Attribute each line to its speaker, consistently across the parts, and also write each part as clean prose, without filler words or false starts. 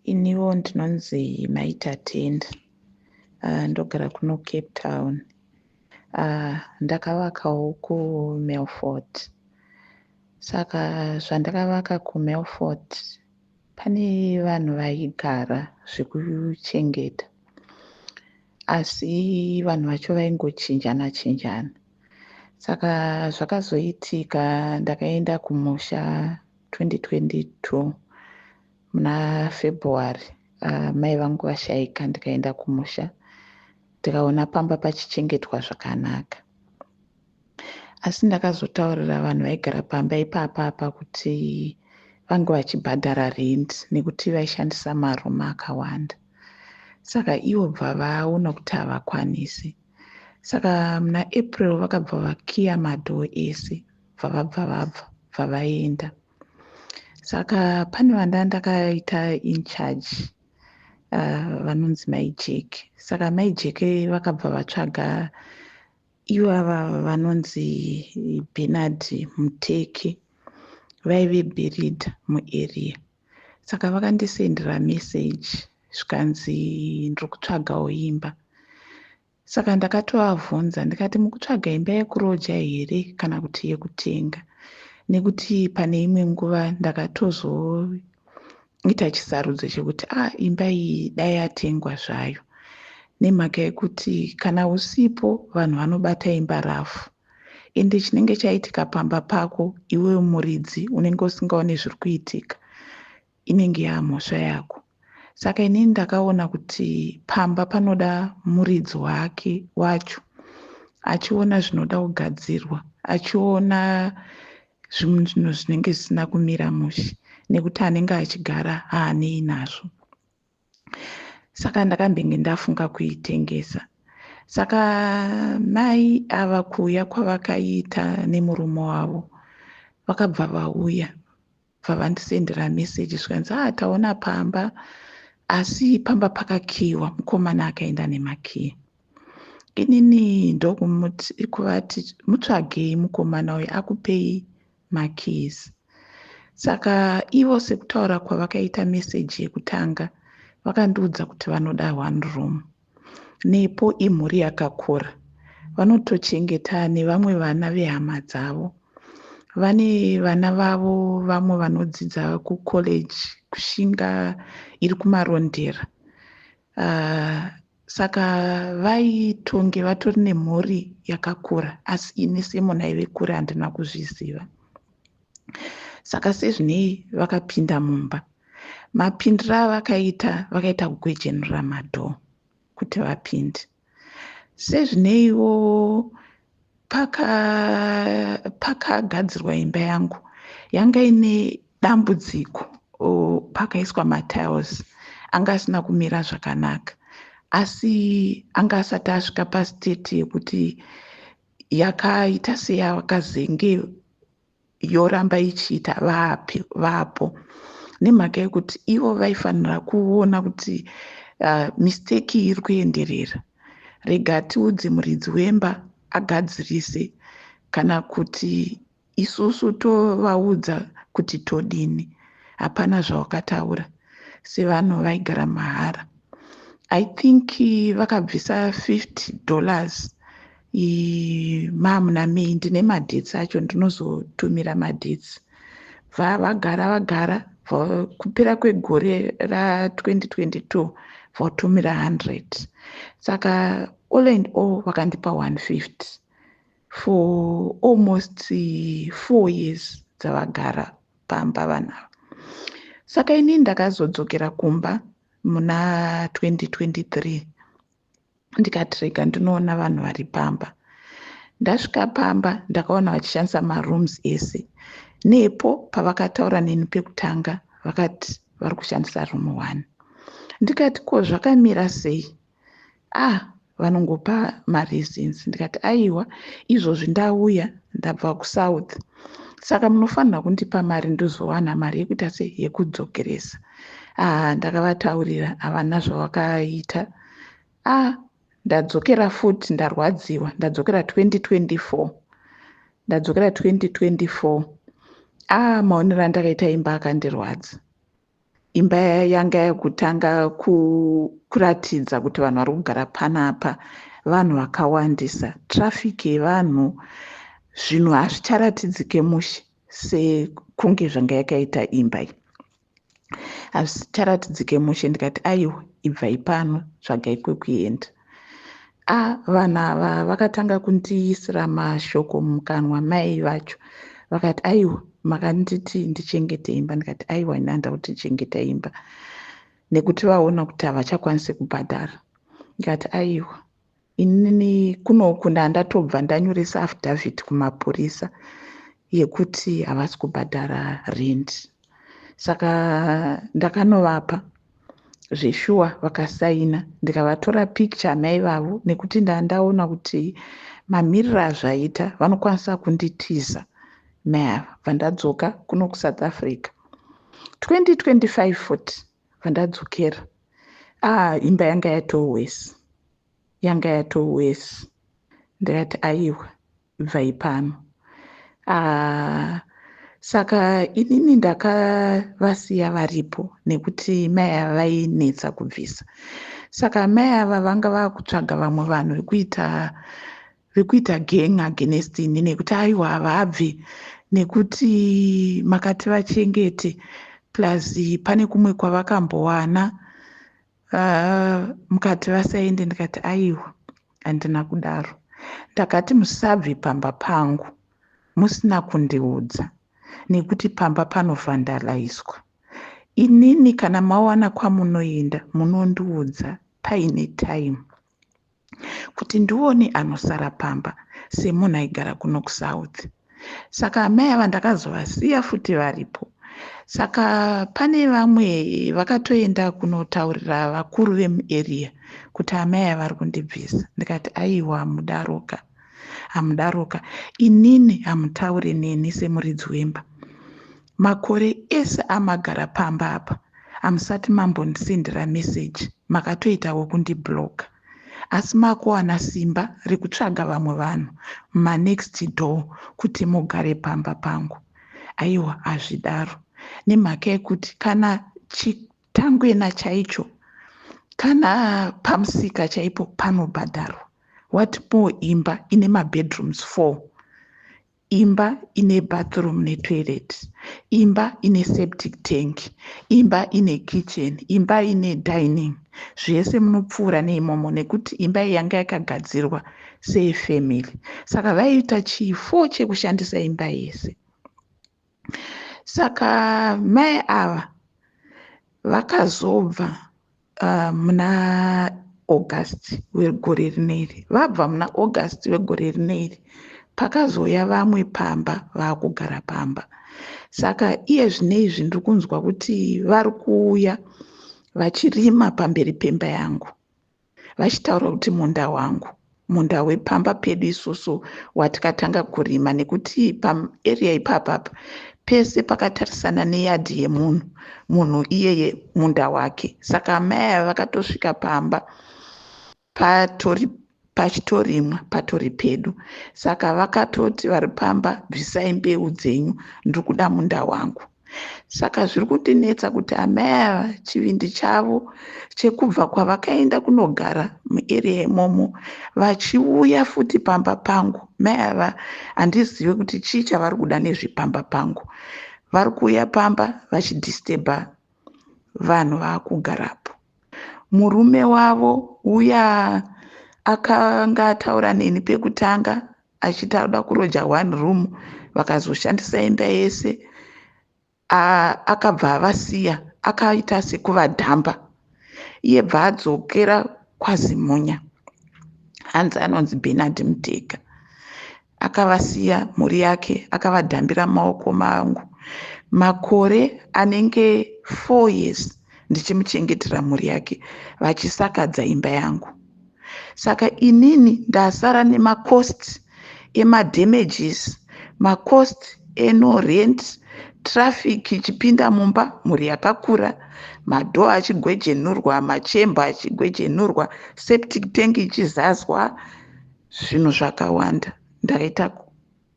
Speaker 1: Iniwo ndinonzi Maitatenda. Ndogara kuno Cape Town. Ndakavakawo kuMelfort. Saka zvandakavaka kuMelfort, pane vanhu vaigara zvekuchengeta, asi vanhu vacho vaingochinjana chinjana. Saka zvakazoitika, ndakaenda kumusha 2022 muna February. Mai vangu vashaika, ndikaenda kumusha, ndikaona pamba pachichengetwa zvakanaka. Asi ndakazotaurira vanhu vaigara pamba ipapapa kuti vange vachibhadhara rent, nekuti vaishandisa marumu akawanda. Saka ivo bva vaona kuti havakwanisi. Saka muna April vakabva vakiya madoor ese, bva vabva vabva, bva vaenda. Saka pane vanda ndakaita in charge, vanonzi Mai Jack. Saka Mai Jack vakabva vatsvaga ivava vanonzi Bernard Muteke, vaive builder muarea. Saka vakandisendera message, zvikanzi, "Ndiri kutsvagawo imba." Saka ndakatovabvunza ndikati, "Mukutsvaga imba yekuroja here kana kuti yekutenga?" Nekuti pane imwe nguva ndakatozoita chisarudzo chekuti a ah, imba iyi dai yatengwa zvayo, nemhaka yekuti kana usipo vanhu vanobata imba rafu, ende chinenge chaitika pamba pako iwewe muridzi unenge usingaoni zviri kuitika, inenge yamhosva yako. Saka inini ndakaona kuti pamba panoda muridzi wake wacho achiona zvinoda kugadzirwa, achiona zvinhu zvinenge zvisina kumira mushe, nekuti anenge achigara haanei nazvo. Saka ndakambenge ndafunga kuitengesa. Saka mai ava kuuya kwavakaita nemurume wavo, vakabva vauya, bva vandisendera meseji, zvikanzi, "A ah, taona pamba, asi pamba pakakiwa, mukomana akaenda nemakiyi." Inini ndokuvati, "Mutsvagei mukomana uyu akupei makeys." Saka ivo, sekutaura kwavakaita meseji yekutanga, vakandiudza kuti vanoda one room. Nepo imhuri yakakura, vanotochengeta nevamwe vana vehama dzavo, vane vana vavo vamwe vanodzidza kucollege kushinga iri kuMarondera. Saka vaitonge vatori nemhuri yakakura, asi ini semunhu aive kure handina kuzviziva. Saka sezvinei vakapinda mumba. Mapindiro avakaita, vakaita kugwejenura madoor kuti vapinde. Sezvineiwo pakagadzirwa imba yangu yanga ine dambudziko. Pakaiswa matiles anga asina kumira zvakanaka, asi anga asati asvika pastate yekuti yakaita seyakazenge yoramba ichiita vapo, nemhaka yekuti ivo vaifanira kuona kuti mistake iri kuenderera, rega tiudze muridzi wemba agadzirise, kana kuti isusu tovaudza kuti todini. Hapana zvawakataura sevanhu vaigara mahara. I think vakabvisa $50 mamuna May. Ndine madates acho, ndinozotumira madates. Bva vagara vagara, kupera kwegore ra2022 vatumira 100. Saka all and all vakandipa 150 for almost 4 years dzavagara pamba vanhu ava. Saka inini ndakazodzokera kumba muna 2023, ndikati rega ndinoona vanhu vari pamba. Ndasvika pamba, ndakaona vachishandisa marooms ese, nepo pavakataura neni pekutanga vakati vari kushandisa room one. Ndikati, "Ko zvakamira sei?" Ah, vanongopa mareasons. Ndikati, "Aiwa, izvozvi ndauya ndabva kuSouth, saka munofanira kundipa mari ndozowana mari yekuita sei, yekudzokeresa." Ah, ndakavataurira, havana zvavakaita. Ah, ndadzokera futi, ndarwadziwa. Ndadzokera 2024, ndadzokera 2024. Ah, maonero andakaita imba akandirwadza. Imba yanga yakutanga kuratidza kuti vanhu vari kugara panapa vanhu vakawandisa, traffic yevanhu, zvinhu hazvicharatidzike mushe sekunge zvanga yakaita imba iyi, hazvicharatidzike mushe. Ndikati, "Aiwa, ibvai pano, tsvagai kwekuenda." A, vanhu ava vakatanga kundiisira mashoko mukanwa. Mai vacho vakati, "Aiwa, makanditi ndichengete imba." Ndikati, "Aiwa, ini handida kuti ndichengeta imba," nekuti vaona kuti havachakwanisi kubhadhara. Ndikati, "Aiwa, inini kunoku ndandatobva ndanyoresa affidavit kumapurisa yekuti havasi kubhadhara rent." Saka ndakanovapa zveshuwa, vakasaina, ndikavatora picture mai vavo, nekuti ndandaona kuti mamiriro azvaita vanokwanisa kunditiza mai ava. Bva ndadzoka kuno kuSouth Africa 2025 futi. Vandadzokera, ah, imba yanga yatowesi, yanga yatowesi. Ndikati, "Aiwa, ibvai pano." Ah, saka inini ndakavasiya varipo nekuti mai ava vainetsa kubvisa. Saka mai ava vanga vakutsvaga vamwe vanhu vekuita gang against ini, nekuti, "Aiwa, havabvi nekuti makati vachengete, plus pane kumwe kwavakambowana, mukati vasaende." Ndikati, "Aiwa, handina kudaro. Ndakati musabve pamba pangu musina kundiudza, nekuti pamba panovhandalaiswa. Inini kana mawana kwamunoenda, munondiudza paine time kuti ndione anosara pamba semunhu aigara kuno kuSouth." Saka amai ava ndakazovasiya futi varipo. Saka pane vamwe vakatoenda kunotaurira vakuru vemuarea kuti amai ava vari kundibvisa. Ndikati, "Aiwa, hamudaroka, hamudaroka. Inini hamutauri neni semuridzi wemba. Makore ese amagara pamba apa hamusati mambondisendera meseji, makatoitawo kundibloka, asi makuwana simba rekutsvaga vamwe vanhu mumanext door kuti mugare pamba pangu. Aiwa, hazvidaro, nemhaka yekuti kana chitangwena chaicho, kana pamusika chaipo panobhadharwa. What more imba ine mabedrooms 4, imba ine bathroom netoilet, imba ine septic tank, imba ine kitchen, imba ine dining, zvese munopfuura neimomo, nekuti imba iyi yanga yakagadzirwa seyefamily." Saka vaiita chifo chekushandisa imba yese. Saka mai ava vakazobva muna August wegore rineri. Vabva muna August wegore rineri, pakazouya vamwe pamba vaakugara pamba. Saka iye zvineizvi ndiri kunzwa kuti vari kuuya vachirima pamberi pemba yangu, vachitaura kuti munda wangu, munda wepamba pedu isusu watikatanga kurima, nekuti paarea ipapapa pese pakatarisana neyadhi yemunhu, munhu iyeye munda wake. Saka amai ava vakatosvika pamba patori pachitorimwa, patori pedu. Saka vakatoti vari pamba, "Bvisai mbeu dzenyu, ndiri kuda munda wangu." Saka zviri kundinetsa kuti amai ava chivindi chavo chekubva kwavakaenda kunogara muarea imomo vachiuya futi pamba pangu. Mai ava handizivi kuti chii chavari kuda nezvepamba pangu. Vari kuuya pamba vachidhistebha vanhu vaakugarapo. Murume wavo uya akanga ataura neni pekutanga achiti anoda kuroja one room, vakazoshandisa imba yese, akabva avasiya, akaita sekuvadhamba. Iye bva adzokera kwaZimunya, hanzi anonzi Bernard Muteka. Akavasiya mhuri yake, akavadhambira maoko mangu makore anenge 4 years ndichimuchengetera mhuri yake, vachisakadza imba yangu. Saka inini ndasara nemacost emadamages, macost eno rent, traffic ichipinda mumba, mhuri yakakura, madoor achigwejenurwa, machemba achigwejenurwa, septic tank ichizazwa, zvinhu zvakawanda. Ndaita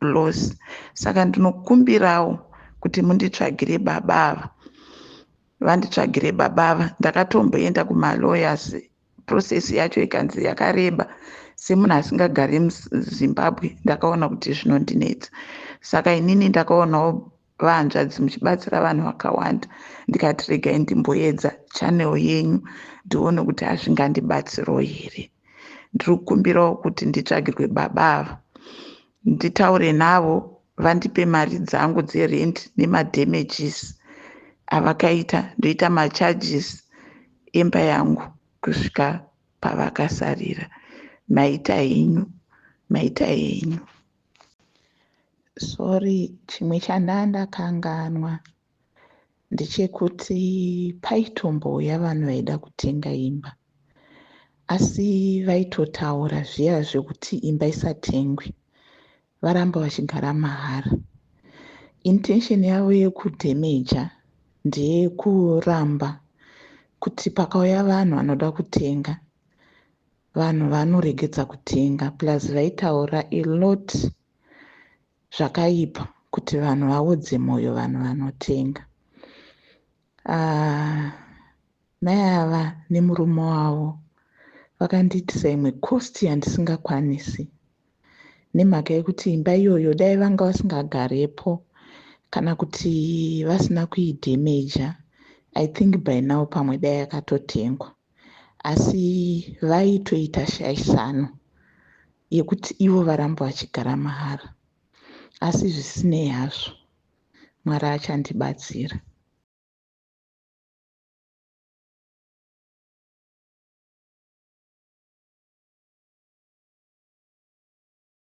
Speaker 1: loss. Saka ndinokumbirawo kuti munditsvagire baba ava. Vanditsvagire baba ava. Ndakatomboenda kumalawyers, process yacho ikanzi yakareba. Semunhu asingagari muZimbabwe, ndakaona kuti zvinondinetsa. Saka inini ndakaonawo vahanzvadzi muchibatsira vanhu vakawanda, ndikati regai ndimboedza channel yenyu, ndione kuti hazvingandibatsirawo here. Ndiri kukumbirawo kuti nditsvagirwe baba ava, nditaure navo, vandipe mari dzangu dzerent nemadamages avakaita. Ndoita macharges emba yangu kusvika pavakasarira. Maita henyu, maita henyu. Sorry, chimwe chandandakanganwa ndechekuti paitombouya vanhu vaida kutenga imba, asi vaitotaura zviya zvekuti imba isatengwe, varamba vachigara mahara. Intention yavo yekudhemeja ndeyekuramba kuti pakauya vanhu vanoda kutenga, vanhu vanoregedza kutenga. Plus vaitaura a lot zvakaipa kuti vanhu vaodze mwoyo vanhu vanotenga. Mai ava nemurume wavo vakandiitisa imwe cost yandisingakwanisi, nemhaka yekuti imba iyoyo dai vanga vasingagarepo kana kuti vasina kuidhemeja, I think by now pamwe dai yakatotengwa. Asi vaitoita shayisano yekuti ivo varamba vachigara mahara. Asi zvisinei hazvo, Mwari achandibatsira.